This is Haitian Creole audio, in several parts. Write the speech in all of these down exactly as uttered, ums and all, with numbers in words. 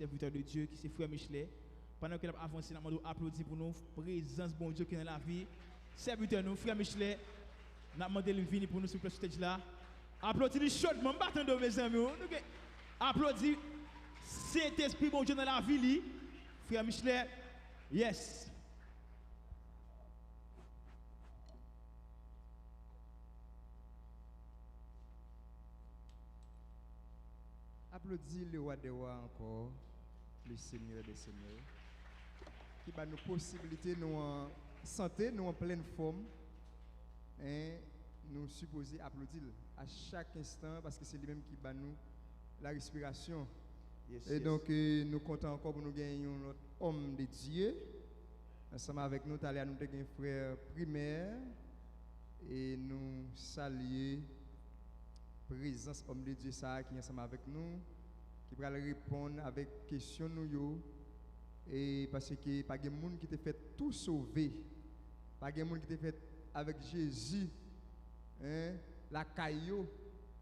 sèvitè de Dye ki se frè Michelet. Pandan ke l ap avanse, n ap mande w aplodi pou nou prezans Bondye ki nan lavi sèvitè nou, frè Michelet. N ap mande l vini pou nou, silvouplè, sou stage la. Aplodi li chodman, m pa tande w, mezanmi, o. Nou gen aplodi Sentespri Bondye nan lavi li, frè Michelet. Yes. Aplodi le wa dè wa ankò, le Senyè dè senyè, ki ba nou posiblite nou an sante, nou an plenn fòm, en, nou sipoze aplodi l a chak enstan, paske se li menm ki ba nou la respirasyon. Yes, e yes. Donk, eh, nou kontan ankò pou nou gen yon lòt òm de Dye ansanm avèk nou. Talè a nou te gen frè Primè, e nou salye prezans òm de Dye sa a ki ansanm avèk nou, ki pral reponn avèk kesyon nou yo, e paske pa gen moun ki te fèt tou sove, pa gen moun ki te fèt avèk Jezi, en, lakay yo,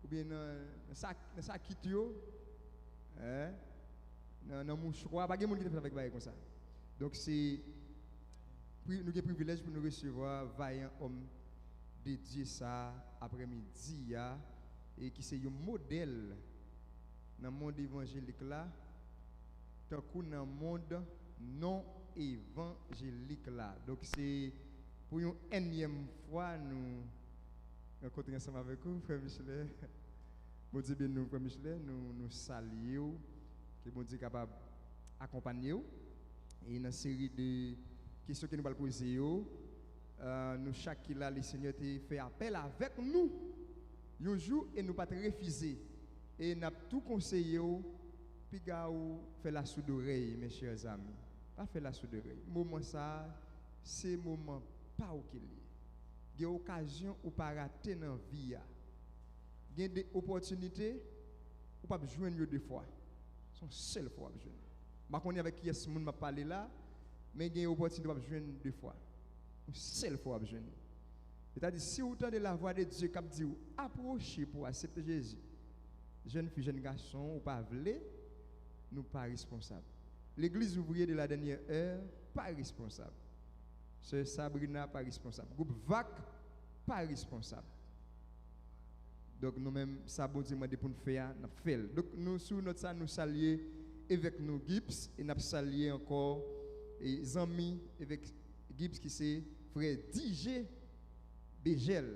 oubyen nan, nan sa, nan sa kit yo, en, nan, nan mouchwa, pa gen moun ki te fèt avèk bagay konsa. Donk, se, pri- nou gen privilèj pou nou resevwa vayan òm de Dye sa a aprèmidi a, e ki se yon modèl nan mond evanjelik la, tankou nan mond non evanjelik la. Donk, se pou yon ènyèm fwa nou rankontre ansanm avèk ou, frè Michelet. Bondye beni w, frè Michelet. Nou, nou salye w. Ke Bondye kapab akonpanye w. E nan seri de kesyon ke nou pral poze yo, eh, nou chak ki la, Lesenyè te fè apèl avèk nou yon jou e nou pa t refize. E n ap tou konseye w, piga w fè lasoudorèy, mes chers amis. Pa fè lasoudorèy. Moman sa a, se moman pa w ke l ye. Gen okazyon ou pa rate nan vi a. Gen de opòtinite ou p ap jwenn yo de fwa. Se yon sèl fwa w ap jwenn. M pa konnen avèk kiyès moun m ap pale la, men gen opòtinite w ap jwenn de fwa. Yon sèl fwa w ap jwenn li. Sètadi, si w tande lavwa de Dye k ap di w, apwoche pou w aksepte Jezi, jèn fi, jèn gason, ou pa vle, nou pa responsab. Legliz Ouvriye de la Dènyè È pa responsab. Sè Sabrina pa responsab. Gwoup Vak pa responsab. Donk, nou menm, sa Bondye mande pou n fè a, n ap fè l. Donk, nou, sou nòt sa, nou salye evèk nou Gibbs, e n ap salye ankò, e, zanmi evèk Gibbs ki se frè D J Bejèl.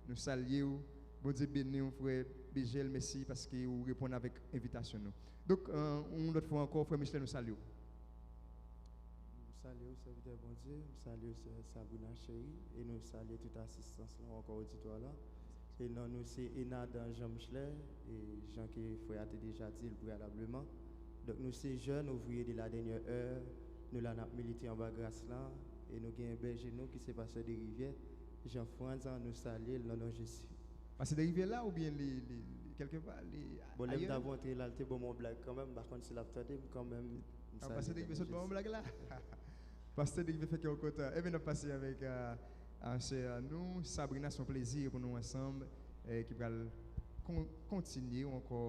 Nou salye w. Bondye beni w, frè Bejèl. Mèsi paske ou reponn avèk envitasyon nou. Donk, euh, yon lòt fwa ankò, frè Michelet, nou salye w. Nou salye w, sèvitè Bondye. Nou salye w, sè Sabrina Chery. E nou salye tout asistans lan, ankò oditwa la. E non nou se Enadan Jean Michelet, e jan ke frè a te deja di l preyalableman. Donk nou se jèn ouvriye de la dènyè è, nou la n ap milite anba gras lan, e nou gen bèje nou ki se pastè Derivyè, Jean Frantz, nou salye l nan non Jezi. Pastè Derivyè la oubyen li, li, li kèlkepa, li Bon, lè m t ayè? Ap rantre la, l te ban m yon blag kanmenm, m pa konn si l ap tande m kanmenm. M Ah, salye pastè l Derivyè nan sot ban yon Jezi. Blag la. Pastè Derivyè fè kè w kontan. Ebyen, n ap pase avèk, euh, euh, sè, euh, nou, Sabrina, se yon plezi pou nou ansanm, eh, ki pral kon- kontinye ou ankò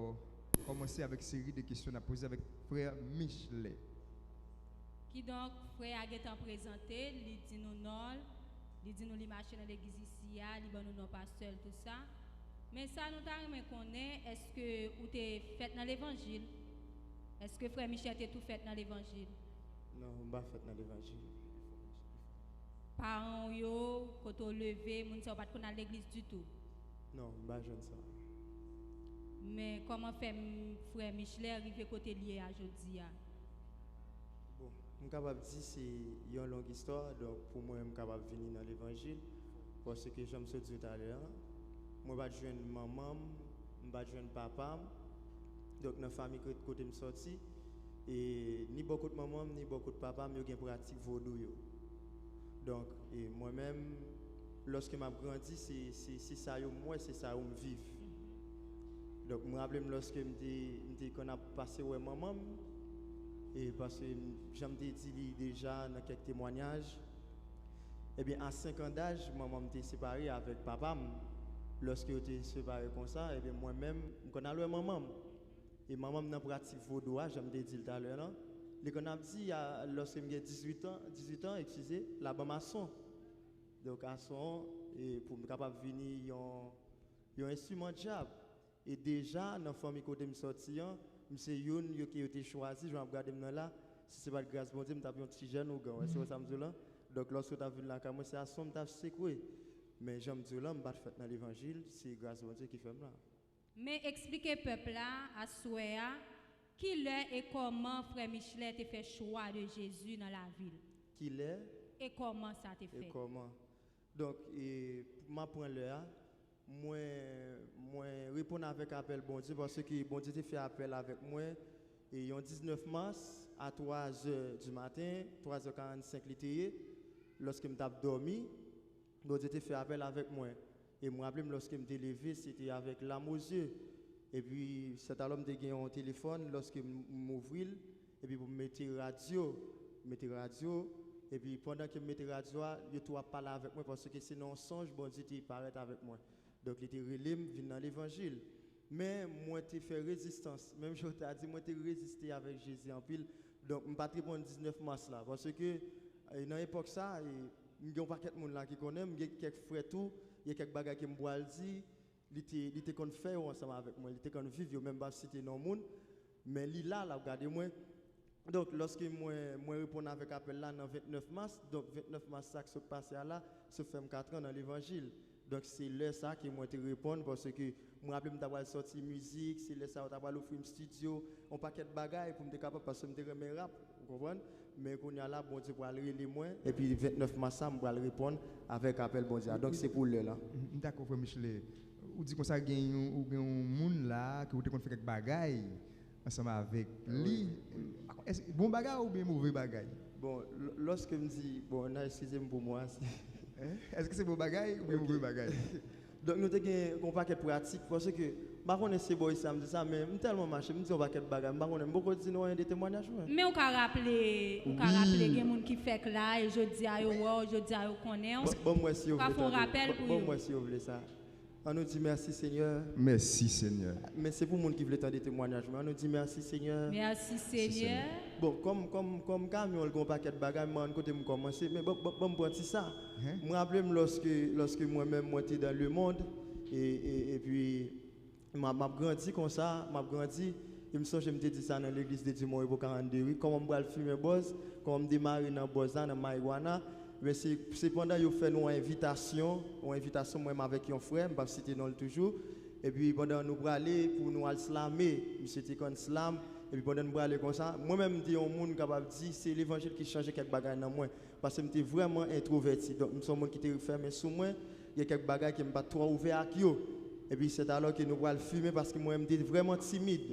kòmanse avèk seri de kesyon n ap poze avèk frè Michelet. Kidonk, frè a gentan prezante l, li di nou non l, li di nou li mache nan legliz isi a, li ban nou non pastè l, tou sa. Men sa nou ta renmen konnen, èske ou te fèt nan levanjil? Èske frè Michelet te tou fèt nan levanjil? Non, m pa fèt nan levanjil. Paran w yo, kote w leve, moun sa yo pa t konn al legliz ditou? Non, m pa jwenn sa. Men kòman fè m- frè Michelet rive kote l ye a jodi a? Bon, m kapab di se yon long istwa, donk pou mwen m kapab vini nan levanjil, paske jan m sot di w talè a, mwen pa t jwenn manman m, m pa t jwenn papa m, donk nan fanmi kote m sòti, e ni bò kot manman m, ni bò kot papa m, yo gen pratik vodou yo. Donk, e mwen menm, lòske m ap grandi, se, se, se sa yo m wè, se sa yo m viv. Donk, m raple m lòske m te, m te konn ap pase wè manman m, e paske m- jan m te di li deja nan kèk temwanyaj, ebyen, a senk an daj, manman m te separe avèk papa m. Lòske yo te separe konsa, ebyen, mwen menm, m konn al wè manman m. E manman m nan pratik vodou a, jan m te di l talè lan, li konn ap di, a, lòske m gen dizuit an, dizuit an, eskize, l a ban m ason. Donk, ason, e, pou m kapab vini yon, yon enstriman dyab. E deja, nan fanmi kote m sòti an, m se youn yo ke yo te chwazi, jan w ap gade m nan la, si se pa t gras Bondye, m t ap yon ti jèn ougan, w wè, se wè sa m di w lan? Donk, lòske w t ap vin lakay mwen, se ason m t ap sekwe. Men jan m di w lan, m pa t fèt nan levanjil, se gras Bondye ki fè m la. Men eksplike pèp la, aswè a, ki lè e kòman frè Michelet te fè chwa de Jezi nan lavi l? Ki lè? E kòman sa te fèt? E kòman? Donk, e, m ap pran lè a. Mwen, mwen reponn avèk apèl Bondye, paske Bondye te fè apèl avèk mwen, e yon diznèf mas a twa zè di maten, twa zè karannsenk li te ye, lòske m t ap dòmi, Bondye te fè apèl avèk mwen. E m raple m, lòske m te leve, se te avèk lam o zye. Epi, sètalò, m te gen yon telefòn, lòske m, m ouvri l, epi pou m mete radyo, m mete radyo, epi pandan ke m mete radyo a, yo tou ap pale avèk mwen, paske se nan yon sonj Bondye te parèt avèk mwen. Donk, li te rele m vin nan levanjil. Men, mwen te fè rezistans. Menm jan w ta di, mwen te reziste avèk Jezi anpil. Donk, m pa t reponn diznèf mas la, paske, e, nan epòk sa, e, m gen yon pakèt moun la ki konnen m, gen kèk frè tou, gen kèk bagay ke m pral di, li te, li te konn fè yo ansanm avèk mwen, li te konn viv yo, men m p ap site non moun, men li la, l ap gade mwen. Donk, lòske mwen, mwen reponn avèk apèl la nan vennèf mas, donk, vennèf mas sa k sot pase a la, sot fè m katran nan levanjil. Donk, se lè sa ke mwen te reponn, paske mwen raple m ta pral sòti mizik, se lè sa yo ta pral ofri m estidyo, yon pakèt bagay pou m te kapab, paske m te renmen rap, ou konprann? Men kounye a la, Bondye pral rele mwen, epi vennèf mas sa, m pral reponn avèk apèl Bondye a. Donk, se pou lè la. M, m dakò, frè Michelet. Ou di konsa gen yon, ou gen yon moun la, ke ou te konn fè kèk bagay ansanm avèk li. Wi, wi. Èske bon bagay oubyen move bagay? Bon, l-, lòske m di, bon, n a eskize m pou mo a, si. Hein? Èske se bon bagay oubyen move bagay? Donk, nou te gen yon pakèt pratik, paske m pa konnen se bò isit a m di sa, men m tèlman mache, m di yon pakèt bagay, m pa konnen, m poko di nou anyen de temwayaj mwen. Men ou ka raple, ou ka raple gen moun ki fèk la, e jodi a yo wè w, jodi a yo konnen w. Ban, ban m wè si yo vle tande. Ou ka fè yon rapèl pou yo. Ban, ban m wè si yo vle sa. An nou di, mèsi, Senyè. Mèsi, Senyè. Men se pou moun ki vle tande temwayaj mwen. An nou di, mèsi, Senyè. Mèsi, Senyè. Bon, kòm, kòm, kòm kamyon, l gen yon pakèt bagay, m pa konn kote m kòmanse, men ban, ban, ban m pran ti sa. Hein? M raple m lòske, lòske mwen menm, mwen te dans le monde, e, e, epi, m ap, m ap grandi konsa, m ap grandi, e m sonje m te di sa nan legliz de Dieu Moribo karannde, wi, kòman m pral fimen bòz, kòman m demare nan bòz la, nan marijuana, men se, se pandan yo fè nou yon envitasyon, yon envitasyon mwen menm avèk yon frè, m p ap site non l toujou, epi pandan nou prale pou nou al slame, misye te konn slam, epi pandan nou prale konsa, mwen menm m te yon moun kapab di se levanjil ki chanje kèk bagay nan mwen, paske m te vrèman entwovèti, donk m se yon moun ki te fèmen sou mwen, gen kèk bagay ke m pa t twò ouvè ak yo, epi sètalò ke nou pral fimen, paske mwen m te vrèman timid.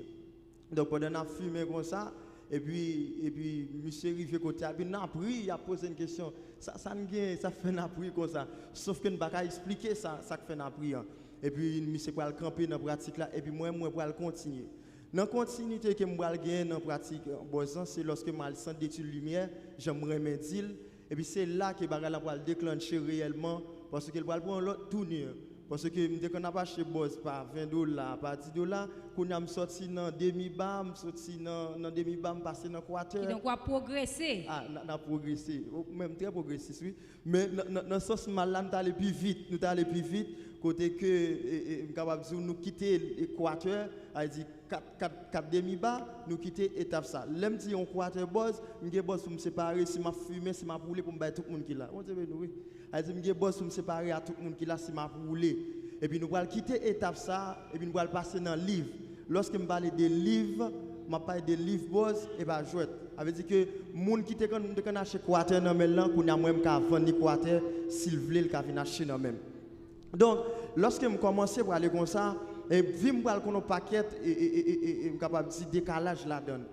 Donk, pandan n ap fimen konsa, epi, epi misye rive kote a, epi n ap ri, y ap poze n kesyon. Sa, sa n gen, sa fè n ap ri konsa. Sòf ke n pa ka eksplike sa, sa k fè n ap ri an. Epi misye pral kanpe nan pratik la, epi mwen, mwen pral kontinye. Nan kontinite ke m pral genyen nan pratik, eh, bòz lan, se lòske m al Sant Detid Limyè, jan m renmen di l, epi se la ke bagay la pral deklanche reyèlman, paske l pral pran yon lòt tounir. Paske m te konn ap achte bòz pa ven dola, pa dis dola, kounye a m sòti nan demi ba, m sòti nan, nan demi ba, m pase nan kwatè. Kidonk w ap pwogrese. A, n a, n ap pwogrese. O, mwen, m trè pwogresis, wi. Men nan, nan, nan sans mal la, nou t ale pi vit. Nou t ale pi vit, kote ke, e, e, m kapab di w, nou kite ekwatè, sa vle di kat, kat, kat demi ba, nou kite etap sa. Lè m di yon kwatè bòz, m gen bòz pou m separe, si m ap fimen, si m ap woule, pou m bay tout moun ki la. Bondye beni w, wi. Sa vle di m gen bòz pou m separe a tout moun ki la, si m ap woule. Epi nou pral kite etap sa, epi nou pral pase nan liv. Lòske m pale de liv, m ap pale de liv bòz, e pa jwèt. Sa vle di ke moun ki te konn, m te konn achte kwatè nan men l lan, kounye a mwen m ka vann li kwatè, si l vle, l ka vin achte nan men m. Donk, lòske m kòmanse prale konsa, e vi m pral konn yon pakèt, e, e, e, e, e, e, m kapab di dekalaj ladan l.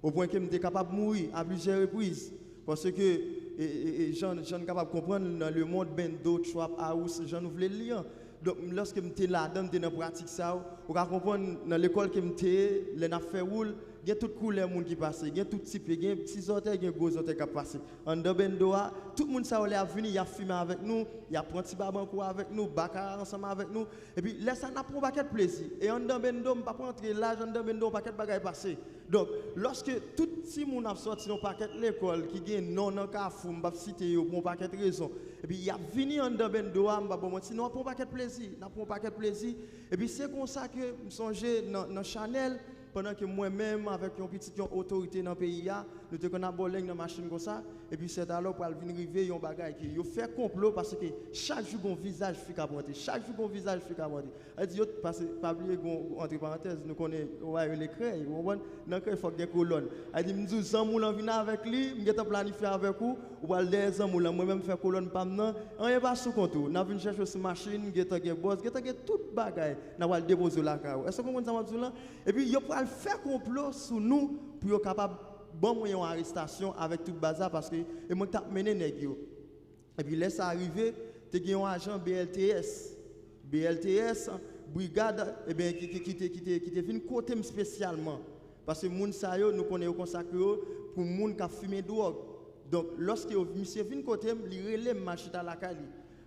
Opwen ke m te kapab mouri a plizyè repriz. Paske, e, e, e, jan, jan n kapab konprann nan lemonn, bendo, trap, house, jan nou vle l li an. Donk, m, lòske m te ladan, m te nan pratik sa yo, ou ka konprann nan lekòl ke m te ye, lè n ap fè woul, Gen tout koulè moun ki pase, gen tout ti pye, gen ti zòtèy, gen gwo zòtèy k ap pase. Anndan bendo a, tout moun sa yo lè y ap vini, y ap fimen avèk nou, y ap pran ti babankou avèk nou, bakara ansanm avèk nou. Epi lè sa n ap pran yon pakèt plezi. E anndan bendo, m p ap rantre laj, anndan bendo yon pakèt bagay pase. Donk, lòske tout timoun ap sòti yon pakèt lekòl ki gen non nan Kafou, m p ap site yo pou yon pakèt rezon. Epi y ap vini anndan bendo a, m p ap ba w manti, nou ap pran yon pakèt plezi, n ap pran yon pakèt plezi. Epi se konsa ke m sonje nan, nan Chanèl, pandan ke mwen menm avèk yon pitit yon otorite nan peyi a, nou te konn ap bòlèng nan machin konsa, epi sètalò pral vin rive yon bagay ke yo fè konplo paske chak jou gon vizaj fi k ap rantre, chak jou gon vizaj fi k ap rantre. Sa di yo, paske pa bliye gon, antre parantèz, nou konnen yo ba yo le krèy, ou konprann? Nan krèy fòk gen kolòn. Sa di m di w zanmi w lan vin avèk li, m gentan planifye avèk ou, ou pral dèyè zanmi w lan, mwen menm m fè kolòn pa m nan, anyen pa sou kont ou, n ap vin chèche w sou machin, gentan gen bòs, gentan gen tout bagay, n ap pral depoze w lakay ou. Èske w konprann sa m ap di w lan? Epi yo pral fè konplo sou nou pou yo kapab ban mwen yon arestasyon avèk tout baz la, paske e mwen k t ap mennen nèg yo. Epi lè sa rive, te gen yon ajan B L T S, B L T S, brigad, eben, ki, ki, ki te, ki te, ki te vin kote m espesyalman. Paske moun sa yo, nou konnen yo konsakre yo pou moun k ap fimen dwòg. Donk, lòske yo, misye vin kote m, li rele m, m al chita lakay li.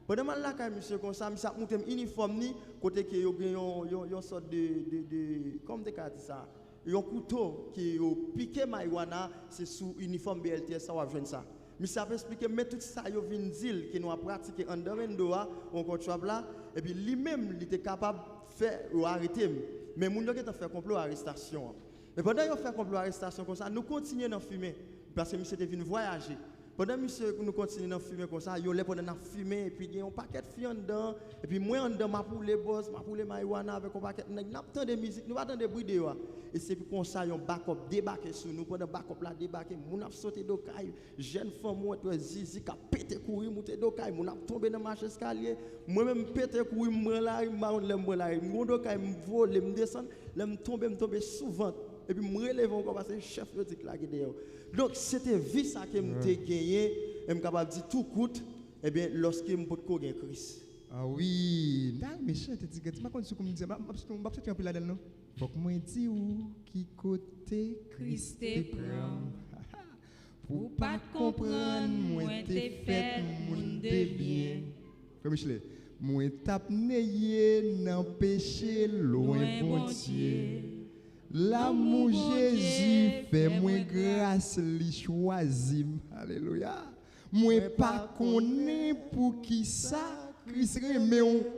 Pandan m al lakay misye konsa, misye ap montre m inifòm li, kote ke yo gen yon, yon, yon sòt de, de, de, kòman m te ka di sa? Yon kouto ke yo pike mariwana, se sou inifòm B L T S sa w ap jwenn sa. Misye ap esplike m, men tout sa yo vin di l ke nou ap pratike anndan bendo a, ou ankò trap la, epi li menm, li te kapab fè yo arete m. Men moun yo gentan fè konplo arestasyon an. Men pandan yo fè konplo arestasyon konsa, nou kontinye nan fimen, paske misye te vin vwayaje. Pandan misye, nou kontinye nan fimen konsa, yon lè pandan n ap fimen, epi gen yon pakèt fi anndan, epi mwen anndan, m ap woule bòz, m ap woule mariwana avèk yon pakèt nèg, n ap tande mizik, nou pa tande bri deyò a. E se epi konsa yon bakòp debake sou nou, pandan bakòp la debake, moun ap sote do kay, jèn fanm ou wè, t wè zizi k ap pete kouri moute do kay, moun ap tonbe nan macheskalye, mwen menm m pete kouri, m pran lari, m pa konn lè m pran lari, m gon do kay, m vole, m desann, lè m tonbe, m tonbe sou vant, epi m releve ankò, paske chèf yo di k lage dèyè w. Donk, se te vi sa ke m te genyen, e m kapab di tou kout, ebyen, lòske m potko gen Kris. Ah wi, m ta renmen chante ti kant, m pa konn si w konn di, m ap, m ap, m ap chante anpil ladan l non. Fòk mwen di w ki kote Kris te pran m. Pou w pa t konprann, mwen te fèt moun de byen. Frè Michelet, mwen t ap neye nan peche lwen Bondye. Lanmou Jezi fè mwen gras, li chwazi m. Alelouya. Mwen pa konnen poukisa Kris renmen w.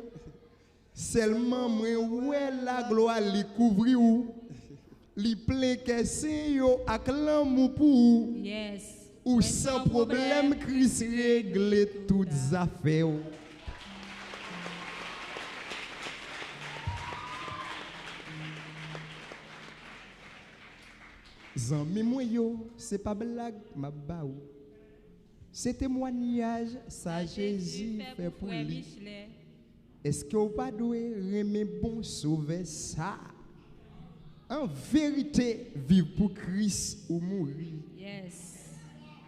Sèlman mwen wè laglwa li kouvri w. Li plen kè sen yo ak lanmou pou ou. Yes. Ou san pwoblèm, Kris regle tout zafè w. Zanmi mwen yo, se pa blag m ap ba ou. Se temwanyaj sa Jezi fè pou li. Èske w pa dwe renmen bon Sovè sa a? An verite, viv pou Kris ou mouri. Yes.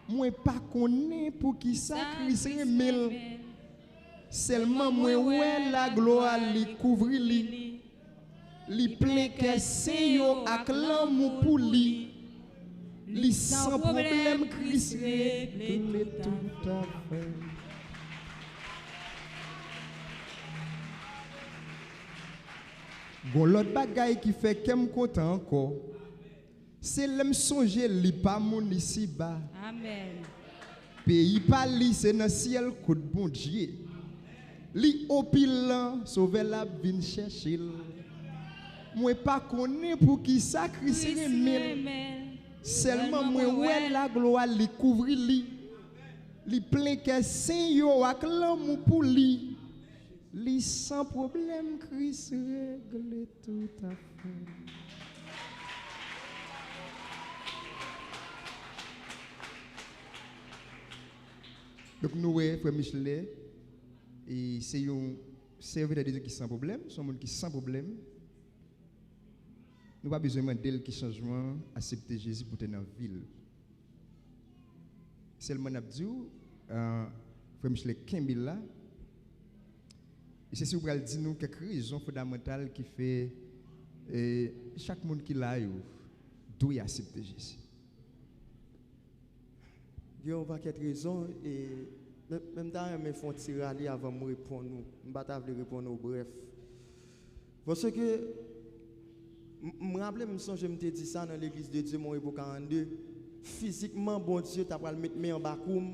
Mwen pa konnen poukisa Kris renmen l. Sèlman mwen wè laglwa li kouvri li. Li plen kè sen yo ak lanmou pou li. Li san pwoblèm, Kris regle tout afè. Gon lòt bagay ki fè kè m kontan ankò. Se lè m sonje li pa moun isiba. Amèn. Peyi pa li se nan syèl kot Bondye. Li opilan, Sovè la ap vin chèche l. Mwen pa konnen poukisa Kris renmen l. Sèlman mwen wè laglwa li kouvri li. Li plen kè sen yo ak lanmou pou li. Li san pwoblèm, Kris regle tout afè. Donk, nou wè, frè Michelet, e se yon sèvitè de Dye ki san pwoblèm, se yon moun ki san pwoblèm. Nou pa bezwen mande l ki chanjman aksepte Jezi pote nan vi l. Sèlman n ap di w, ah, frè Michelet, kenbe la. E se si w pral di nou kèk rezon fondamantal ki fè, eh, chak moun ki la yo, Tou, e aksepte Jezi. Gen yon pakèt rezon, e men, men m ta renmen fè yon ti rale avan m reponn ou. M pa ta vle reponn ou brèf. Paske m, m raple m, m sonje m te di sa nan Legliz de Dye Mon Repo karannde. Fizikman, Bondye ta pral met men anba kou m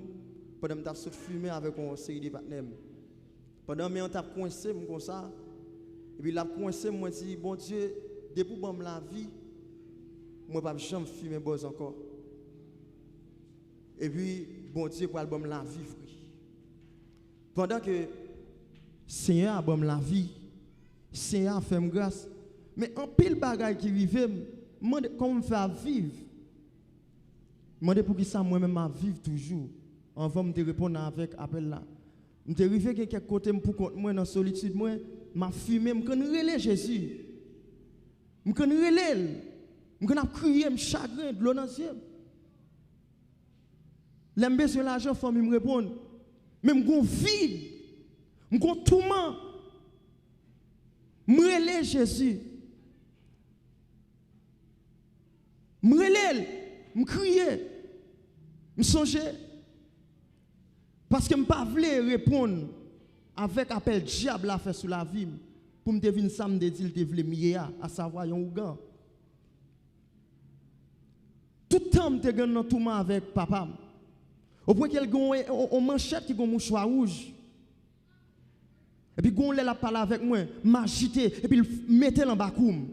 pandan m t ap sot fimen avèk yon seri de patnè m. Pandan men an t ap kwense m konsa, epi l ap kwense m, mwen di, Bondye, depi w ban m lavi, mwen p ap janm fimen bòz ankò. Epi, Bondye pral ban m lavi vre. Pandan ke Senyè a ban m lavi, Senyè a fè m gras, men anpil bagay ki rive m, m mande kòman m fè ap viv. M mande poukisa mwen menm m ap viv toujou. Anvan m te reponn avèk apèl la, m te rive gen kèk kote m poukont mwen nan solitid mwen, m ap fimen, m konn rele Jezi. M konn rele l. M konn ap kriye, m chagren, dlo nan zye m. Lè m bezwen lajan, fanmi m reponn. Men m gon vid. M gon touman. M rele Jezi. M rele l. M kriye. M sonje. Paske m pa vle reponn avèk apèl dyab la fè sou lavi m, pou m te vin sa m te di l te vle m ye a, asavwa yon ougan. Tout tan m te gen nan touman avèk papa m. Opwen ke l gen yon, yon, yon manchèt ki gen yon mouchwa wouj. Epi gen yon lè l ap pale avèk mwen, m ajite, epi l mete l anba kou m.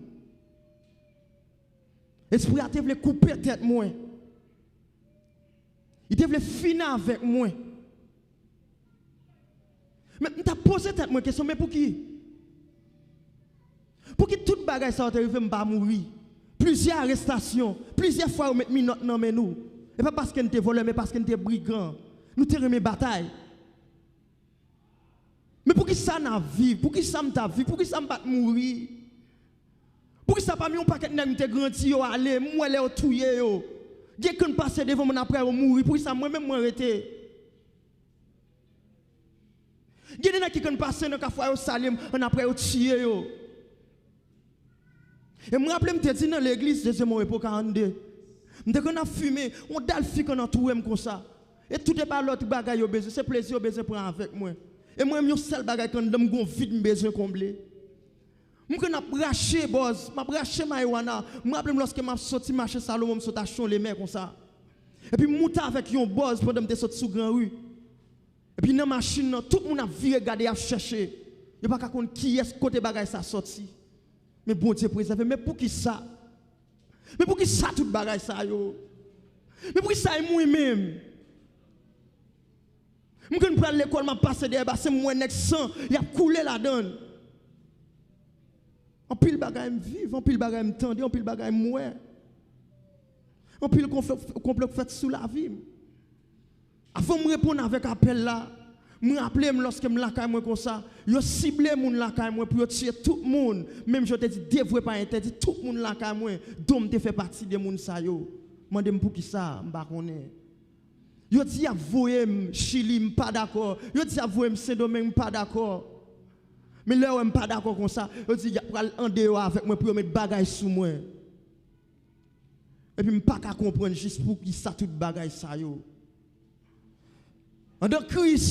Espri a te vle koupe tèt mwen. Li te vle fini avèk mwen. Men m t ap poze tèt mwen kesyon, men pouki? Pouki tout bagay sa yo te rive m pa mouri? Plizyè arestasyon, plizyè fwa yo met minòt nan men nou. E pa paske n te vòlè, men paske n te brigan. Nou te renmen batay. Men poukisa n ap viv? Poukisa m t ap viv? Poukisa m pa t mouri? Poukisa pami yon pakèt nèg m te grandi yo ale, m wè lè yo touye yo? Gen ki konn pase devan m, apre yo mouri. Poukisa mwen menm mwen rete? Gen de nèg ki konn pase nan kafou a, yo salye m, ann apre yo tiye yo. E m raple m te di nan legliz Dezye Mon Repo karannde, m te konn ap fimen, yon dal fi konn antoure m konsa. E tout e pa lòt bagay yo bezwen, se plezi yo bezwen pran avèk mwen. E mwen menm yon sèl bagay ki anndan m, gon vid m bezwen konble. M konn ap rache bòz, m ap rache marijuana. M raple m lòske m ap soti mache Salomon, m sot achte yon lemè konsa. Epi m moute avèk yon bòz pandan m te sot sou Gran Ri. Epi nan machin nan, tout moun ap vire gade, y ap chèche. Yo pa ka konn kiyès, kote bagay sa sòti. Men Bondye prezève. Men poukisa? Men poukisa tout bagay sa yo? Men poukisa e mwen menm? M konn pral lekòl, m ap pase dèyè basen, m wè nèg san, y ap koule ladan l. Anpil bagay m viv, anpil bagay m tande, anpil bagay m wè. Anpil konfl-, konplo k fèt sou lavi m. Avan m reponn avèk apèl la, m raple m lòske m lakay mwen konsa, yo sible moun lakay mwen pou yo tiye tout moun, menm jan yo te di devwe pa entèdi, tout moun lakay mwen, dont m te fè pati de moun sa yo. Mande m poukisa, m pa konnen. Yo di y ap voye m Chili, m pa dakò. Yo di y ap voye m Sendomeng, m pa dakò. Men lè yo wè m pa dakò konsa, yo di y ap pral andeyò avèk mwen pou yo met bagay sou mwen. Epi m pa ka konprann jis poukisa tout bagay sa yo. Anndan Kris,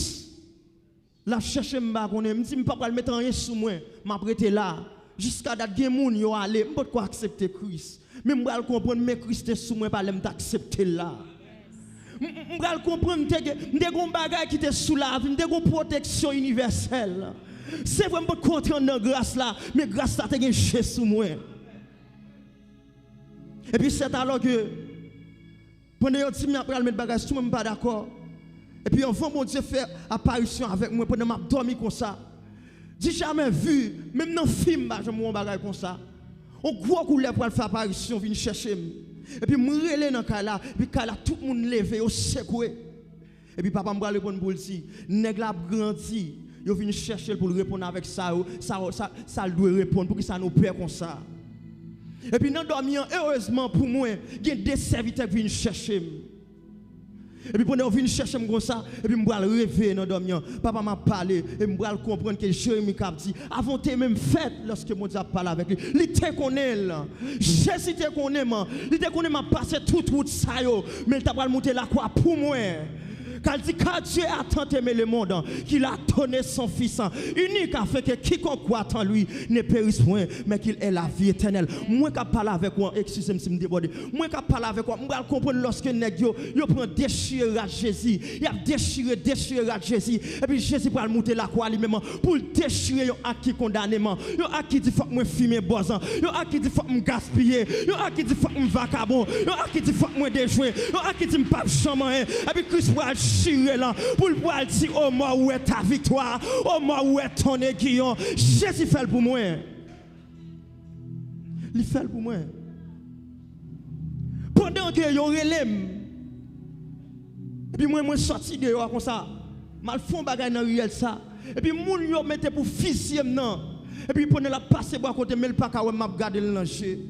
l ap chèche m, m pa konnen. M di m pa pral met anyen sou mwen, m ap rete la. Jiska dat gen moun yo ale, m potko aksepte Kris. Men m pral konprann men Kris te sou mwen pa lè m t aksepte l la. M, m, m pral konprann m te gen, m te gen yon bagay ki te sou lavi m, m te gen yon pwoteksyon inivèsèl. Se vre m potko antre anndan gras la, men gras la te gen je sou mwen. Epi sèt alò ke pandan yo di m y ap pral met bagay sou mwen, m pa dakò. Epi anvan Bondye fè aparisyon avèk mwen pandan m ap dòmi konsa, di jamè vi, menm nan fim m pa janm wè yon bagay konsa. Yon gwo koulèv pral fè aparisyon vin chèche m. Epi m rele nan kay la, epi kay la tout moun leve, yo sekwe. Epi papa m pral reponn pou l di, nèg la ap grandi. Yo vin chèche l pou l reponn avèk sa yo, sa, sa, sa l dwe reponn. Poukisa nou pè konsa? Epi nan dòmi an, erezman pou mwen, gen de sèvitè k vin chèche m. Epi pandan yo vin chèche m konsa, epi m pral reve nan dòmi an. Papa m ap pale, e m pral konprann ke Jeremi k ap di, avan w te menm fèt, lòske Bondye ap pale avèk li, li te konnen l. Jezi te konnen m. Li te konnen m ap pase tout wout sa yo, men l ta pral moute lakwa pou mwen. Car il dit, car Dieu a tant aimé le monde qu'il a donné son Fils unique, afin que quiconque croit en lui ne périsse point, mais qu'il ait la vie éternelle. Mwen k ap pale avèk ou an, eskize m si m debòde. Mwen k ap pale avèk ou an, m pral konprann lòske nèg yo, yo pran dechire rad Jezi. Y ap dechire, dechire rad Jezi. Epi Jezi pral moute lakwa li menm an pou l dechire yon ak ki kondane m an. Yon ak ki di fòk mwen fimen bòz an. Yon ak ki di fòk m gaspiye. Yon ak ki di fòk m vakabon. Yon ak ki di fòk mwen dejwe. Yon ak ki di m p ap janm anyen. Epi Kris pral chire l an pou l pral di, ô mort, où est ta victoire? Ô mort, où est ton aiguillon? Jezi fè l pou mwen. Li fè l pou mwen. Pandan ke yo rele m, epi mwen, mwen sòti deyò a konsa, m al fè yon bagay nan riyèl sa, epi moun yo mete pou fizye m nan, epi pandan l ap pase bò akote m, men l pa ka wè m, m ap gade l nan je.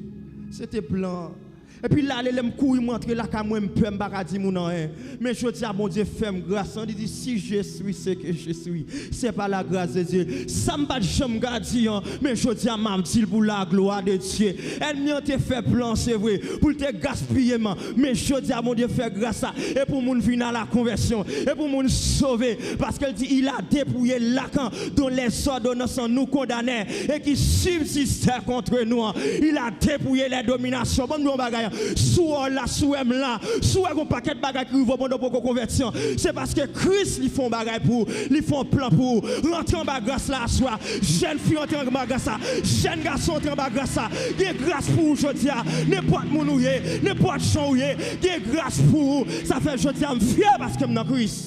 Se te plan an. Epi l ale, lè m kouri, m rantre lakay mwen, m pè, m pa ka di moun anyen. Men jodi a, Bondye fè m gras lan, li di, si je suis ce que je suis, c'est par la grâce de Dieu. Sa m pa t janm ka di an, men jodi a, m ap di l pou la gloire de Dieu. Ènmi an te fè plan, se vre, pou l te gaspiye m. Men jodi a, Bondye fè gras la. E pou moun vin a la konvèsyon. E pou moun sove. Paske l di, il a dépouillé l'arc dont les ordonnances nous condamnaient et qui subsistait contre nous. Il a dépouillé les dominations. Ban m di yon bagay. Si w la, si w wè m la, si w wè gon pakèt bagay ki rive w pandan w poko konvèti an, se paske Kris li fè yon bagay pou ou, li fè yon plan pou ou. Rantre anba gras la aswè a. Jèn fi, rantre anba gras la. Jèn gason, rantre anba gras la. Gen gras pou ou jodi a. Nenpòt moun ou ye, nenpòt jan ou ye, gen gras pou ou. Sa fè jodi a m fyè paske m nan Kris.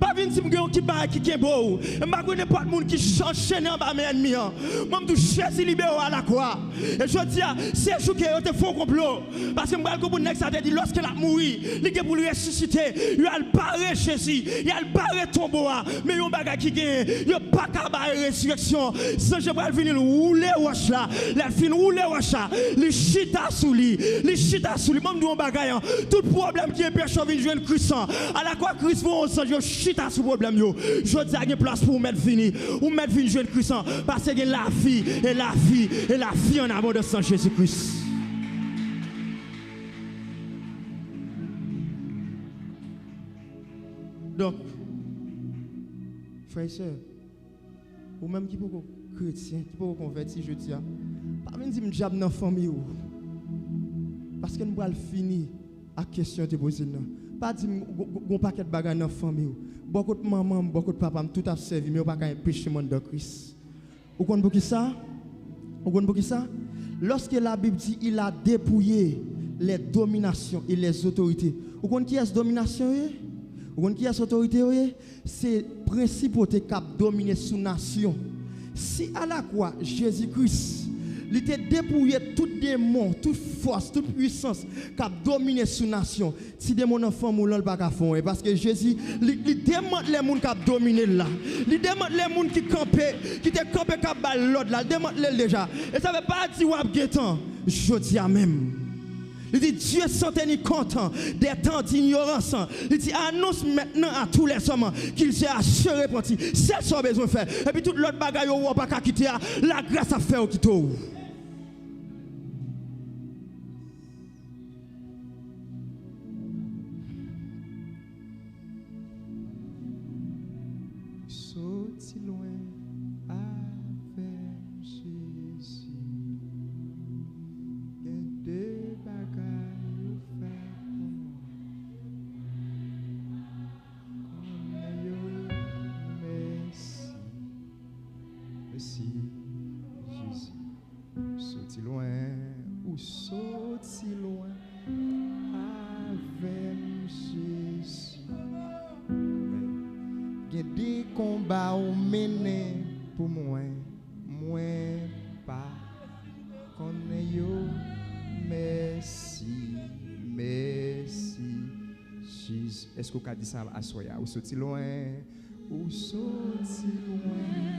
Pa vin di m gen yon ki bagay ki kenbe w. E m pa kwè nenpòt moun ki ch- anchene anba men ènmi an. Mwen m tou Jezi libere w alakwa. E jodi a, se jou ke yo te fè yon konplo. Paske m pral konprann nèg sa te di, lòske l ap mouri, li gen pou l resisite. Yo al bare Jezi, yo al bare tonbo a. Men yon bagay ki genyen, yo pa ka bare rezirèksyon. Zanj yo pral vini l woule wòch la. Lè l fin woule wòch la, li chita sou li. Li chita sou li. Ban m di w yon bagay an. Tout pwoblèm ki enpeche w vin jwenn Kris an, alakwa Kris voye yon zanj, yo chita sou pwoblèm yo. Jodi a gen plas pou ou mèt vini. Ou mèt vin jwenn Kris an. Paske gen lavi, e lavi, e lavi an abondans nan Jezi Kris. Donk, frè e sè, ou menm ki poko kretyen, ki poko konvèti jodi a, pa vin di m dyab nan fanmi w. Paske n pral fini ak kesyon yo te poze n nan. Pa di m gon, gon, gon pakèt bagay nan fanmi w. Bò kot manman m, bò kot papa m, tout ap sèvi m, yo pa ka enpeche m anndan Kris. Ou konn poukisa? Ou konn poukisa? Lorsque la Bible dit, il a dépouillé les dominations et les autorités. Ou konn kiyès dominasyon yo ye? Ou konn kiyès otorite yo ye? Se prensipote k ap domine sou nasyon. Si alakwa Jezi Kris, li te depouye tout demon, tout fòs, tout pwisans k ap domine sou nasyon, ti demon nan fanmi w lan, l pa ka fè w anyen. Paske Jezi, li, li demantle moun k ap domine l la. Li demantle moun ki kanpe, ki te kanpe k ap ba l lòd la. Li demantle l deja. E sa fè pa di w ap gen tan. Jodi a menm. Li di, Dieu sans tenir compte des temps d'ignorance. Li di, annonce maintenant à tous les hommes qu'ils aient à se repentir. Sèl sa w bezwen fè. Epi tout lòt bagay yo wè w pa ka kite a, lagras ap fè yo kite w. Soti lwen avè m, Jezi. Gen de bagay ou fè pou mwen. Konnen yo, mèsi. Mèsi, Jezi. Ou soti lwen, ou soti lwen avè m, Jezi. Amèn. Gen de konba ou mennen pou mwen, mwen pa konnen yo. Mèsi, mèsi, Jezi. Èske w ka di sa aswè a? Ou soti lwen, ou soti lwen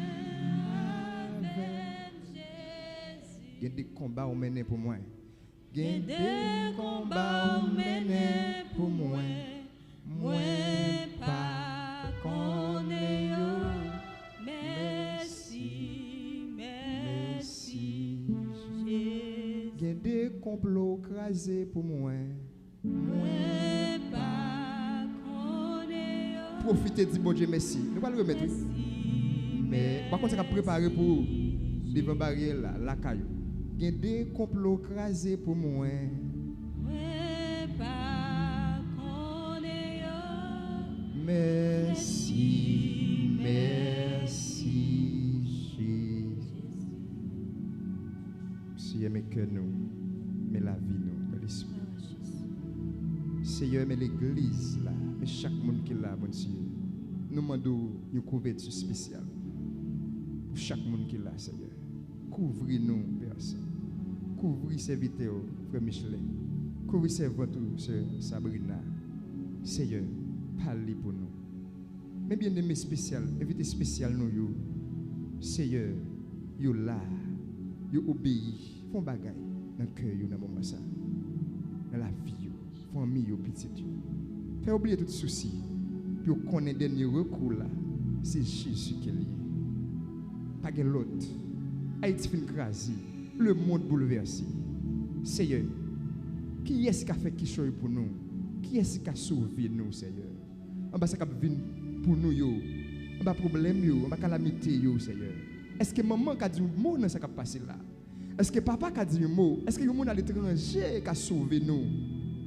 avè m, Jezi. Gen de konba ou mennen pou mwen. Gen de konba ou mennen pou mwen. Konplo kraze pou mwen. Mwen pa konnen yo. Pwofite di Bondye mèsi. Nou pral remèt, wi. Mèsi, men pa konn sa k ap prepare pou ou devan baryè la, lakay ou. Gen de konplo kraze pou mwen. Mwen pa konnen yo. Mèsi, mèsi, Jezi. Seyè, men kè nou, men lavi nou, men lespri nou. Seyè, men legliz la, men chak moun ki la, Bondye. Nou mande w yon kouvèti espesyal pou chak moun ki la, Seyè. Kouvri nou, Pè Sen. Kouvri sèvitè w, Frè Michelet. Kouvri sèvant ou, Sè Sabrina. Seyè, pale pou nou. Men byeneme espesyal, envite espesyal nou yo, Seyè, yo la, yo obeyi, fè yon bagay nan kè yo nan moman sa, nan lavi yo, fanmi yo, pitit yo. Fè yo bliye tout sousi, pou yo konnen dènye rekou la, se Jezi ke l ye. Pa gen lòt. Ayiti fin kraze, lemonn boulvèse. Seyè, kiyès ki ka fè kichòy pou nou? Kiyès ki ka sove nou, Seyè? Anba sa k ap vin pou nou yo, anba pwoblèm yo, anba kalamite yo, Seyè. Èske manman ka di yon mo nan sa k ap pase la? Èske papa ka di yon mo? Èske yon moun aletranje ka sove nou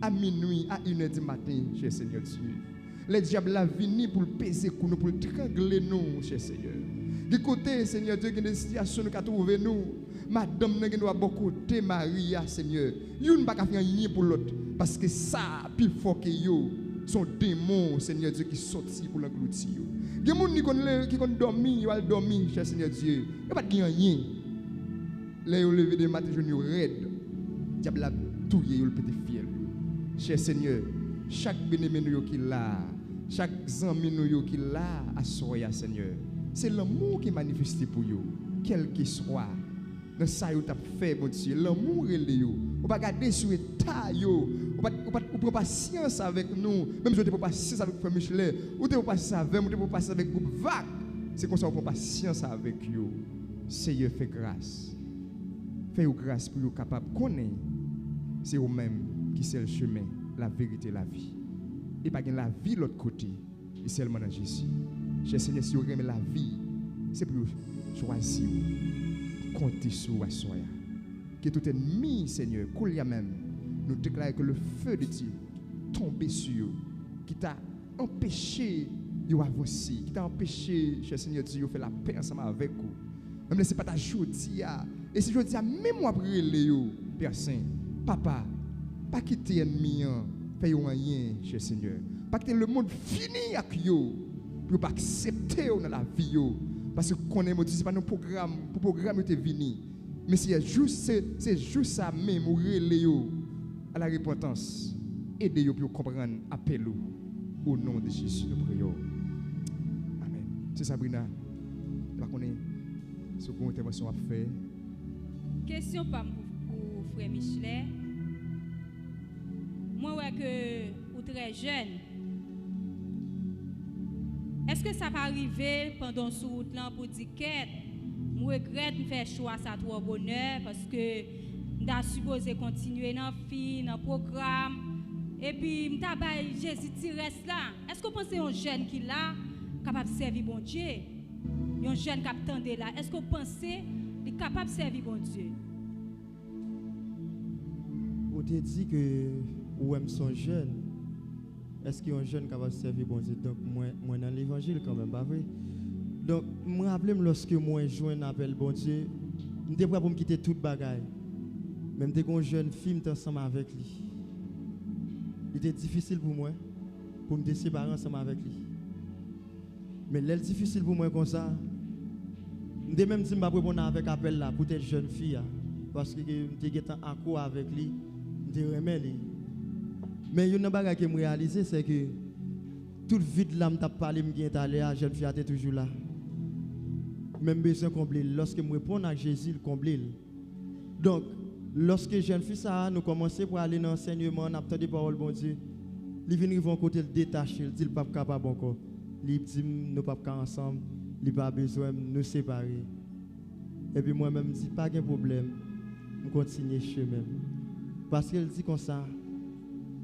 a minwi, a inè di maten, chè Senyè Dye? Lè dyab la vini pou l peze kou nou, pou l trangle nou, chè Senyè. Gen kote, Senyè Dye, gen de sitiyasyon nou ka twouve nou. Madanm nan gen dwa bò kote mari a, Senyè. Youn pa ka fè anyen pou lòt, paske sa pi fò ke yo. Se yon demon, Senyè Dye, ki sòti pou l anglouti yo. Gen moun ki konn le, ki konn dòmi, yo al dòmi, chè Senyè Dye. Yo pa t gen anyen. Lè yo leve demen maten, jwenn yo rèd. Dyab la touye yo, l pete fyèl yo. Chè Senyè, chak byeneme nou yo ki la a, chak zanmi nou yo ki la a aswè a, Senyè, se lanmou ki manifeste pou yo, kèlkeswa nan sa yo t ap fè, Bondye. Lanmou rele yo. Ou pa gade sou eta yo. Ou pa, ou pa, ou pran pasyans avèk nou. Menm jan w te pran pasyans avèk Frè Michelet, ou te pran pasyans avè m, ou te pran pasyans avèk gwoup Vag. Se konsa ou pran pasyans avèk yo. Seyè, fè gras. Fè yo gras pou yo kapab konnen se ou menm ki sèl chemen, laverite, lavi. E pa gen lavi lòt kote. E sèlman nan Jezi. Chè Senyè, si yo renmen lavi, se pou yo chwazi w, konte sou w aswè a. Ke tout ènmi, Senyè, koulye a menm, nou deklare ke le feu de Dieu tonbe sou yo, ki ta anpeche yo avanse, ki ta anpeche, chè Senyè Dye, yo fè lapè ansanm avèk ou. Menm lè se pa ta jodi a, e si jodi a menm w ap rele yo, Pè Sen, Papa, pa kite ènmi an fè yo anyen, chè Senyè. Pa kite lemonn fini ak yo, pou yo pa aksepte w nan lavi yo. Paske konnen, Bondye, se pa nan pwogram, pou pwogram yo te vini. Men Seyè, jou, se, se jou sa menm ou rele yo a la repantans. Ede yo pou yo konprann apèl ou. O non de Jezi, nou priye w. Amèn. Sè Sabrina, m pa konnen si w gen yon entèvansyon w ap fè. Kesyon pa m pou, pou Frè Michelet. Mwen wè ke ou trè jèn. Èske sa pa rive pandan w sou wout lan pou di, "Kèt, m regrèt m fè chwa sa twò bonè, paske m ta sipoze kontinye nan fi, nan pwogram, epi m ta bay Jezi ti rès la"? Èske w panse yon jèn ki la kapab sèvi Bondye? Yon jèn k ap tande la, èske w panse li kapab sèvi Bondye? Ou te di ke ou wè m se yon jèn. Èske yon jèn kapab sèvi Bondye? Donk, mwen, mwen nan levanjil kanmenm, pa vre? Donk, m raple m lòske mwen jwenn apèl Bondye, m te prè pou m kite tout bagay. Men m te gen yon jèn fi, m te ansanm avèk li. Li te difisil pou mwen, pou m te separe ansanm avèk li. Men lè l difisil pou mwen konsa, m te menm di m p ap reponn avèk apèl la poutèt jèn fi a, paske ke m te gentan akò avèk li, m te renmen li. Men youn nan bagay ke m reyalize, se ke tout vid la m t ap pale m gen talè a, jèn fi a te toujou la. Men m bezwen konble l. Lòske m reponn ak Jezi, l konble l. Donk, lòske jèn fi sa a, nou kòmanse prale nan ansèyman, n ap tande pawòl Bondye, li vin rive yon kote, l detache, l di l p ap kapab ankò. Li di m, "Nou p ap ka ansanm," li pa bezwen m, nou separe. Epi mwen menm, m di, "Pa gen pwoblèm," m kontinye chemen m. Paske l di konsa,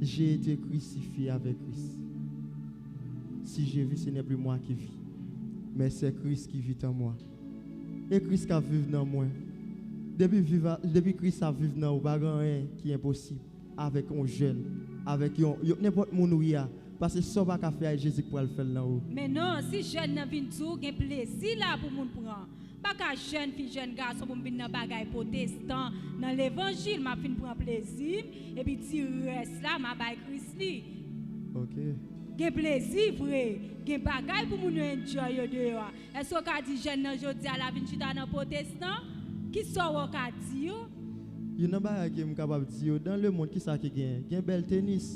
J'ai été crucifié avec Christ. Si je vis, ce n'est plus moi qui vis, mais c'est Christ qui vit en moi. E Kris k ap viv nan mwen. Depi viv a, depi Kris ap viv nan ou, pa gen anyen ki enposib avèk yon jèn, avèk yon, yon nenpòt moun ou ye a. Paske sa w pa ka fè a, Jezi k pral fè l nan ou. Men non, si jèn nan vin di w gen plezi la pou moun pran. M pa ka jèn fi, jèn gason pou m vin nan bagay pwotestan, nan levanjil, m ap vin pran plezi m, epi ti rès la, m a bay Kris li. Ok. Gen plezi vre, gen bagay pou moun yo enjoy yo deyò a. Èske w ka di jèn nan jodi a la vin chita nan pwotestan? Kisa w ka di yo? Youn nan bagay ke m kapab di yo, dans le monde, kisa ki genyen? Gen bèl tenis.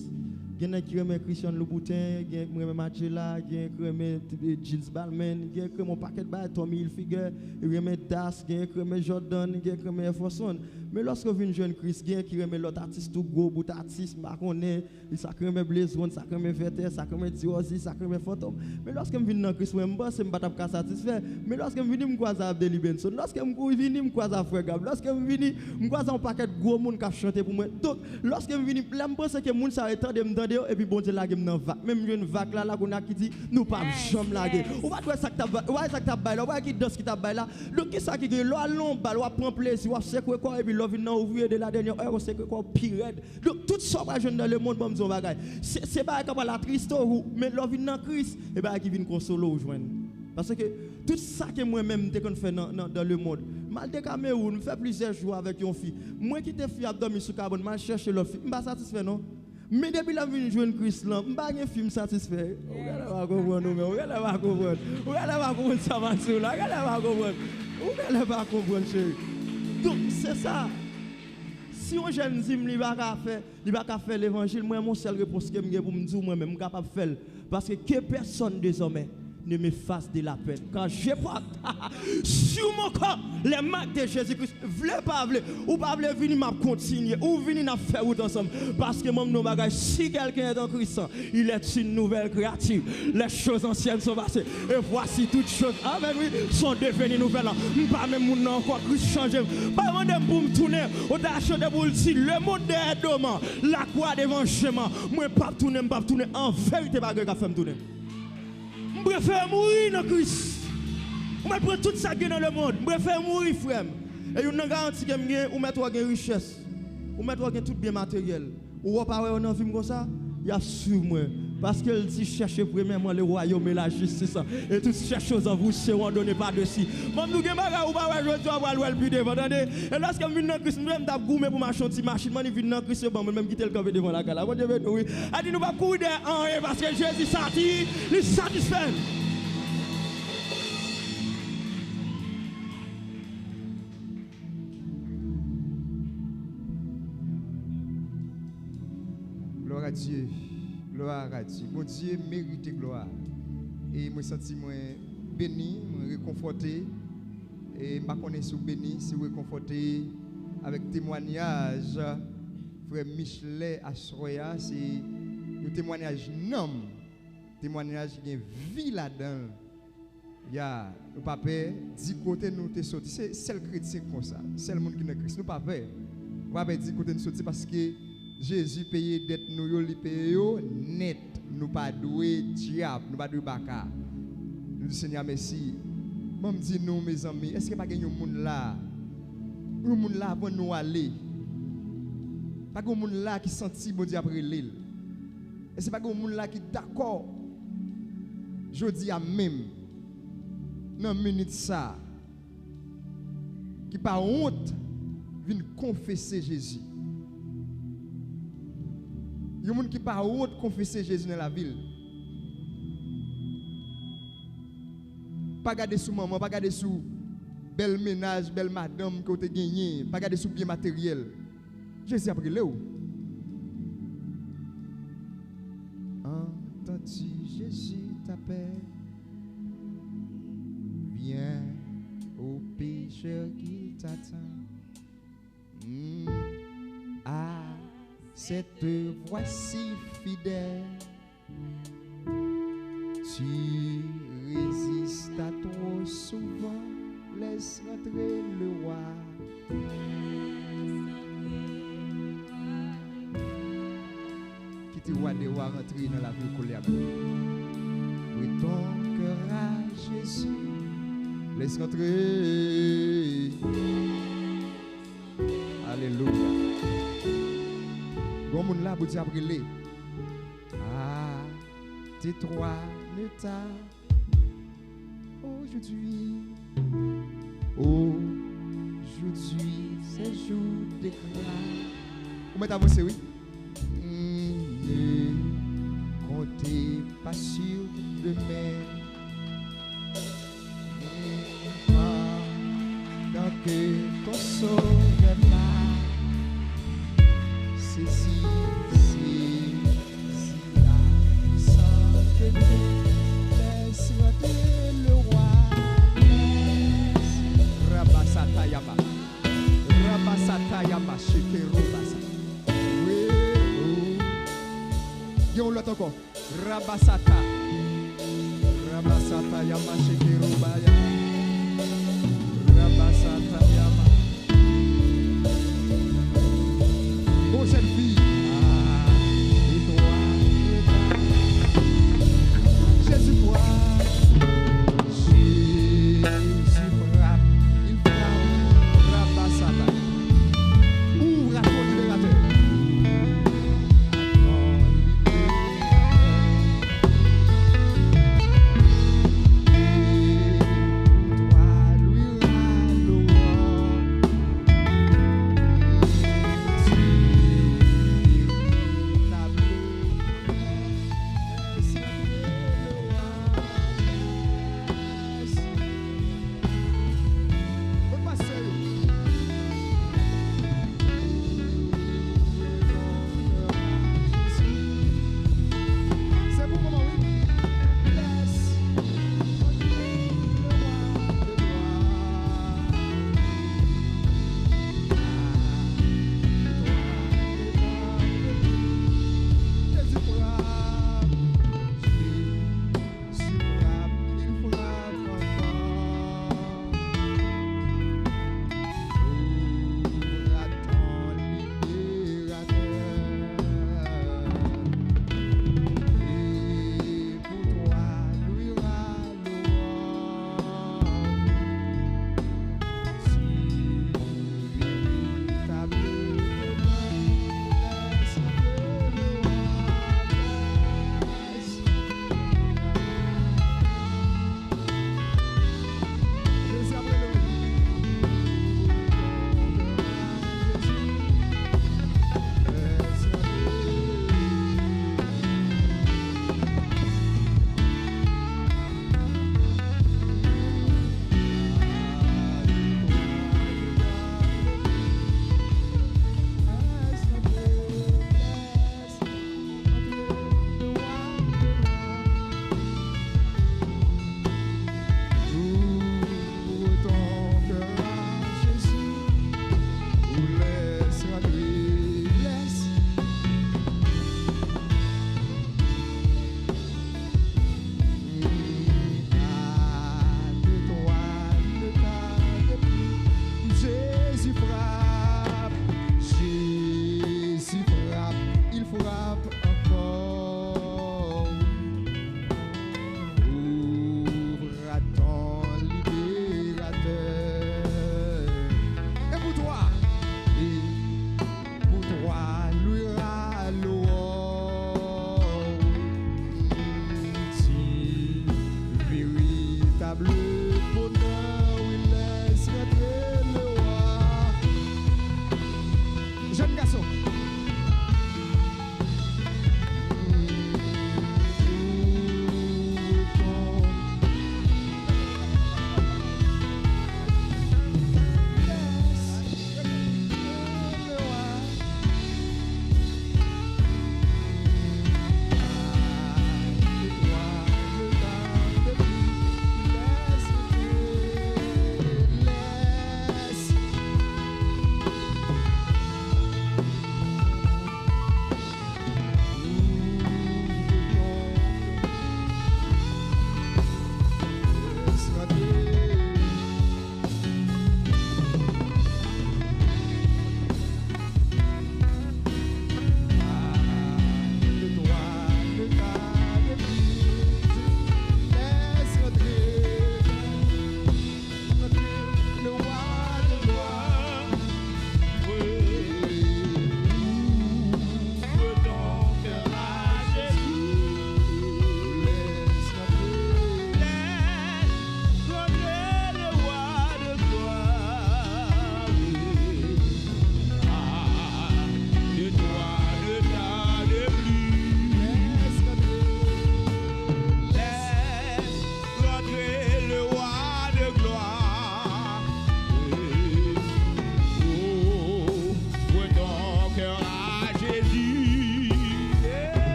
Gen nèg ki renmen Christian Louboutin, gen ki renmen Margiela, gen ki renmen, eh, Gilles Balmain, gen ki renmen yon pakèt bagay, Tommy Hilfiger, renmen Das, gen ki renmen Jordan, gen ki renmen Air Force One. Men lòske w vin jwenn Kris, gen ki renmen lòt atis tou gwo, bout atis, m pa konnen, sa k renmen Blaze One, sa k renmen Vètè, sa k renmen Dior Ozzy, sa k renmen Fantom. Men lòske m vin nan Kris, mwen, m panse m pa t ap ka satisfè. Men lòske m vini, m kwaze avèk Abdelly Benson. Lòske m kou-, vini, m kwaze avèk Frè Gab. Lòske m vini, m kwaze yon pakèt gwo moun k ap chante pou mwen. Donk, lòske m vini, lè m panse ke moun sa yo tande m, tande yo, epi Bondye lage m nan vak. Men m jwenn vak la, la kounye a ki di, nou p ap janm lage. Ou pa t wè sa k t ap, ou pa wè sa k t ap bay la, ou pa wè ki dans ki t ap bay la. Donk, kisa ki gen? Lè w al nan yon bal, w ap pran plezi, w ap sekwe kò w, epi lè w vin nan ouvriye de la dènyè è, w sekwe kò w pi rèd. Donk, tout sa w pral jwenn dans le monde, ban m di w yon bagay. Se, se bagay k ap pral atriste w, men lè w vin nan Kris, e bagay ki vin konsole w jwenn. Paske tout sa ke mwen menm m te konn fè nan, nan, dans le monde, m al de Kamewoun, m fè plizyè jou avèk yon fi. Mwen kite fi ap dòmi sou kabann, m al chèche lòt fi. M pa satisfè non. Men depi lè m vin jwenn Kris lan, m pa gen fi m satisfè. Ou genlè pa konprann ou menm, ou genlè pa konprann. Ou genlè pa konprann sa m ap di w la, ou genlè pa konprann. Ou genlè pa konprann, cheri. Donk, se sa. Si yon jèn di m li pa ka fè, li pa ka fè levanjil, mwen, yon sèl repons ke m gen pou m di w, mwen menm, m kapab fè l. Parce que personne désormais ne m'efface de la peine. Quand je porte sur mon corps les marques de Jésus-Christ, vle pa vle, ou pa vle vini, m ap kontinye. Ou vini, n ap fè wout ansanm. Paske mwen, m di w yon bagay, si quelqu'un est en Christ, il est une nouvelle créature. Les choses anciennes sont passées. Et voici toutes choses, amen, wi, sont devenues nouvelles. M pa menm moun nan ankò, Kris chanje m. Pa mande m pou m tounen. Ou ta chante pou l di, le monde derrière dos man, la croix devant je man. Mwen p ap tounen, m p ap tounen. An verite, pa gen k ap fè m tounen. M prefere mouri nan Kris. Ou mèt pran tout sa k gen nan lemonn. M prefere mouri, frè m. E youn nan garanti ke m gen, ou mèt wè gen richès. Ou mèt wè gen tout byen materyèl. Ou wè w pa wè yo nan vi m konsa? Y ap swiv mwen. Paske l di, cherchez premièrement le royaume et la justice, et toutes ces choses en vous seront données par-dessus. Ban m di w, gen bagay ou pa wè jodi a, w pral wè l pi devan, tande. E lòske m vin nan Kris, m t ap goumen pou m achte yon ti machin, m annik vin nan Kris, yo ban mwen l, men m kite l kanpe devan lakay la. Bondye beni w, wi. A di nou p ap kouri dèyè anyen, paske Jezi sati, li satisfè n. Gloire à Dieu. Gloire à Dieu. Bondye merite glwa. E mwen santi mwen beni, mwen rekonfòte. E m pa konnen si w beni, si w rekonfòte avèk temwanyaj frè Michelet aswè a. Se yon temwanyaj nanm, temwanyaj ki gen vi ladan l. Ya, nou pa pè di kote nou te soti. Se sèl kretyen konsa, sèl moun ki nan Kris. Nou pa pè. Nou pa pè di kote nou soti paske Jezi peye dèt nou yo, li peye yo nèt. Nou pa dwe dyab, nou pa dwe baka. Nou di Senyè mèsi. Ban m di nou, mezanmi, èske pa gen yon moun la? Yon moun la avan nou ale? Pa gen yon moun la ki santi Bondye ap rele l? Èske pa gen yon moun la ki dakò jodi a menm, nan minit sa a, ki pa wont vin konfese Jezi? Yon moun ki pa wont konfese Jezi nan lavi l. Pa gade sou manman, pa gade sou bèl mennaj, bèl madanm ke w te genyen, pa gade sou byen materyèl. Jezi ap rele w. Entends-tu, Jésus t'appelle? Viens au pécheur qui t'attend. Hmm. À cette voix si fidèle, tu résistes à trop souvent, laisse rentrer le roi. Ti wa de wa rantre nan lavi w kounye a menm. Ouvre ton cœur à Jésus. Laisse rentrer. Alelouya. Gon moun la, Bondye ap rele. Ah, tais-toi, ne tarde. Aujourd'hui, aujourd'hui, c'est jour de grâce. Ou mèt avanse, wi. Ne comptez pas sur demain. Pendant que ton sauveur parle, saisis, saisis la puissance de Dieu, laisse rentrer le roi. Rabasatayama. Rabasatayama, shekerobasa. Oui, oh. Gen yon lòt ankò. Rabasata. Rabasata yama shekerobaya. Rabasata yama. Bon, jèn fi. Ah, et toi, et toi. Jésus frappe. Jésus frappe. Il frappe. Rabasata. Ouvre à ton libérateur.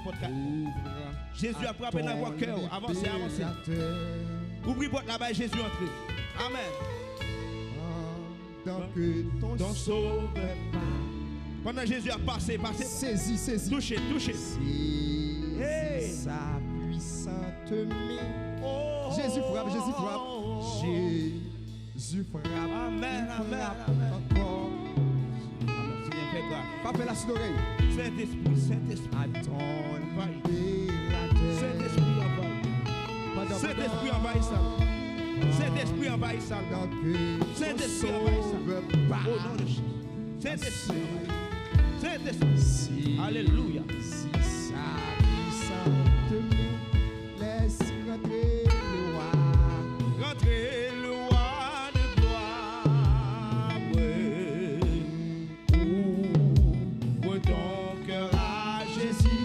pòt kay. Jezi ap frape nan pòt kè w. Avanse, avanse. Ouvri pòt la, bay Jezi antre. Amèn. Pendant que ton sauveur passe. Pandan Jezi ap pase, pase. Sezi, sezi. Touche, touche. Sezi sa puissante main. Jezi frape, Jezi frape. Jezi frape. Amèn, amèn, amèn. Ankò. Amèn. Senyè, fè gras. Pa fè l asou lòrèy. Sentespri, Sentespri. Anvayi. Sentespri anvayi. Sentespri anvayi sa. Sentespri anvayi sa. Sentespri anvayi sa. O non de Jezi. Sentespri anvayi. Sentespri. Alelouya. Lès rantre le wa. Rantre le wa de glwa. Ouvre ton cœur à Jésus.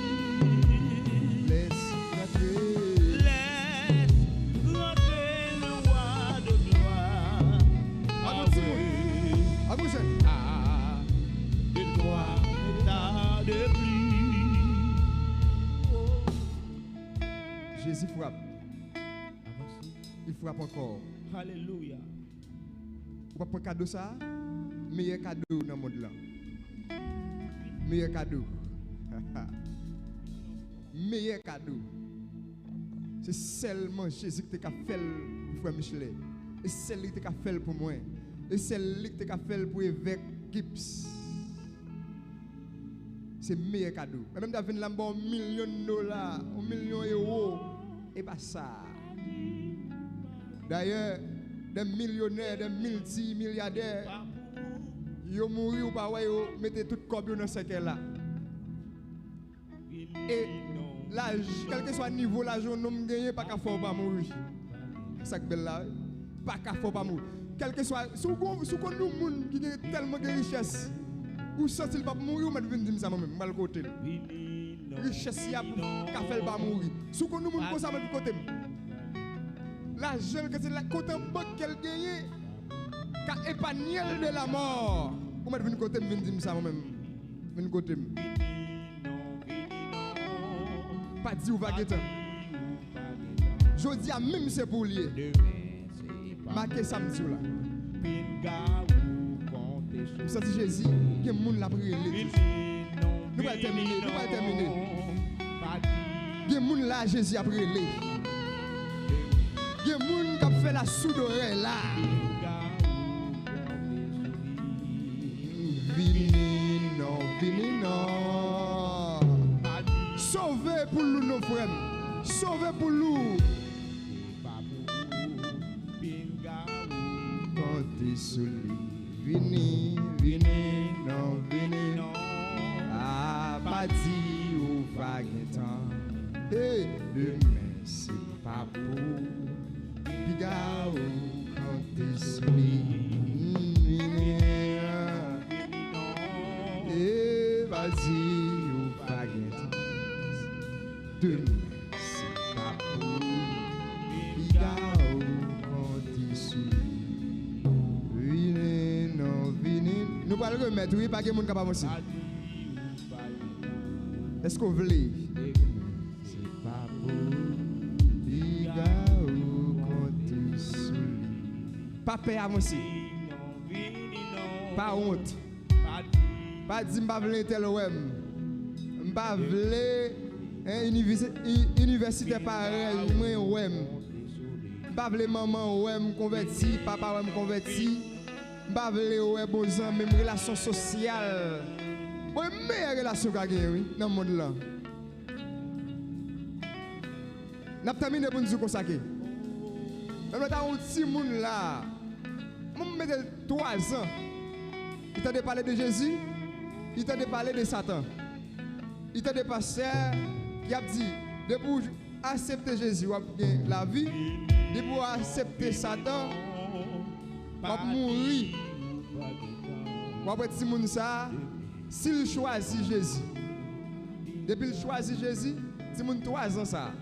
Lès rantre. Lès rantre le wa de glwa. Avanse, avanse. De glwa, ta de pli. Jezi frape. Li frape ankò. Alelouya. Ou pa pran kado sa a? Meyè kado nan mond lan. Meyè kado. Meyè kado. Se sèlman Jezi ki te ka fè l pou frè Michelet. E sèl li ki te ka fè l pou mwen. E sèl li ki te ka fè l pou evèk Gibbs. Se meyè kado. Mwen menm ta vin la, m ba w milyon dola, yon milyon ewo. E pa sa. Dayè, de milyonè, de miltimilyadè, yo mouri, ou pa wè yo mete tout kòb yo nan sèkèy la. E laj, kèlkeswa nivo laj yon nonm genyen, pa ka fè w pa mouri. Sa k bèl la, wi. Pa ka fè w pa mouri. Kèlkeswa, si w gon, si w konn yon moun ki gen tèlman gen richès, ou santi l p ap mouri, ou mèt vin di m sa mwen menm, m pral kote l. Richès li ap ka fè l pa mouri. Si w konn yon moun konsa, mèt vin kote m. Lajan l, kantite la, kont an bank ke l genyen, ka epanye l de lamò. Ou mèt vin kote m, vin di m sa mwen menm. Vin kote m. Pa di ou pa gen tan. Jodi a menm se pou w li ye. Make sa m di w la. M santi Jezi, gen moun l ap rele. Nou pral tèmine, nou pral tèmine. Gen moun la Jezi ap rele. Gen moun k ap fè l asou dorèy la. Vini non, vini non. Sove pou lou non, frè m. Sove pou lou. Konte sou li. Vini, vini non, vini non. A pa di ou pa gen tan. Hey, demen se pa pou piga ou konte sou li. Vini, e pa di ou pa gen tan. Demen se pa pou piga ou konte sou li. Vini non, vini. Nou pral remèt, wi, pa gen moun k ap avanse. Èske w vle? Se pa pou piga ou konte sou li. Pa pè avanse. Pa wont. Pa di, "M pa vle entèl wè m." M pa vle, en, inivise-, i-, inivèsitè parèy mwen wè m. M pa vle manman wè m konvèti, papa wè m konvèti. M pa vle wè bon zanmi m, relasyon sosyal. Bon, e meyè relasyon w ka genyen, wi, nan mond lan. N ap tèmine pou n di w konsa ke. Menm lè ta yon timoun la, mwen m mete l twa zan. Li tande pale de Jezi, li tande pale de Satan. Li tande pastè ki ap di, depi w aksepte Jezi, w ap gen lavi. Depi w aksepte Satan, w ap mouri. W ap wè timoun sa a, si l chwazi Jezi. Depi l chwazi Jezi, timoun twa zan sa a.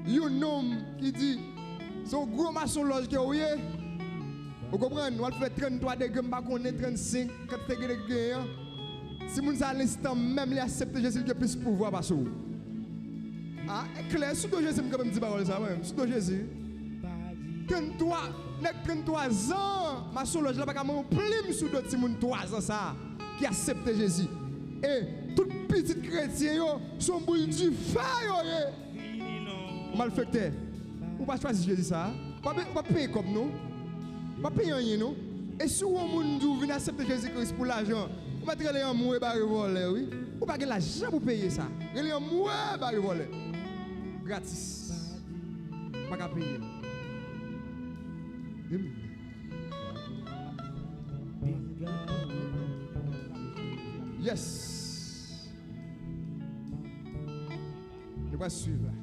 Yon nonm ki di, se yon gwo masonlòj ke w ye. Ou konprann? W al fè tranntwa degre, m pa konnen, trannsenk, kantite degre gen an. Timoun sa a, lenstan menm li aksepte Jezi, li gen plis pouvwa pase w. A, e klè, sou do Jezi m kanpe m di pawòl sa, mwen menm, sou do Jezi. Trannntwa, nèg trannntwa zan, masonlòj la pa ka manyen yon plim sou do timoun twa zan sa a ki aksepte Jezi. E tout pitit kretyen yo, se yon boul dife yo ye. Malfektè, ou pa chwazi Jezi sa a. Ou pa pe-, ou pa peye kòb, non. Ou pa peye anyen, non. E si w wè yon moun di w vin aksepte Jezi Kris pou lajan, ou mèt rele anmwe bare vòlè, wi. Ou pa gen lajan pou peye sa. Rele anmwe bare vòlè. Gratis. Ou pa ka peye. Yes. Nou pral swiv la.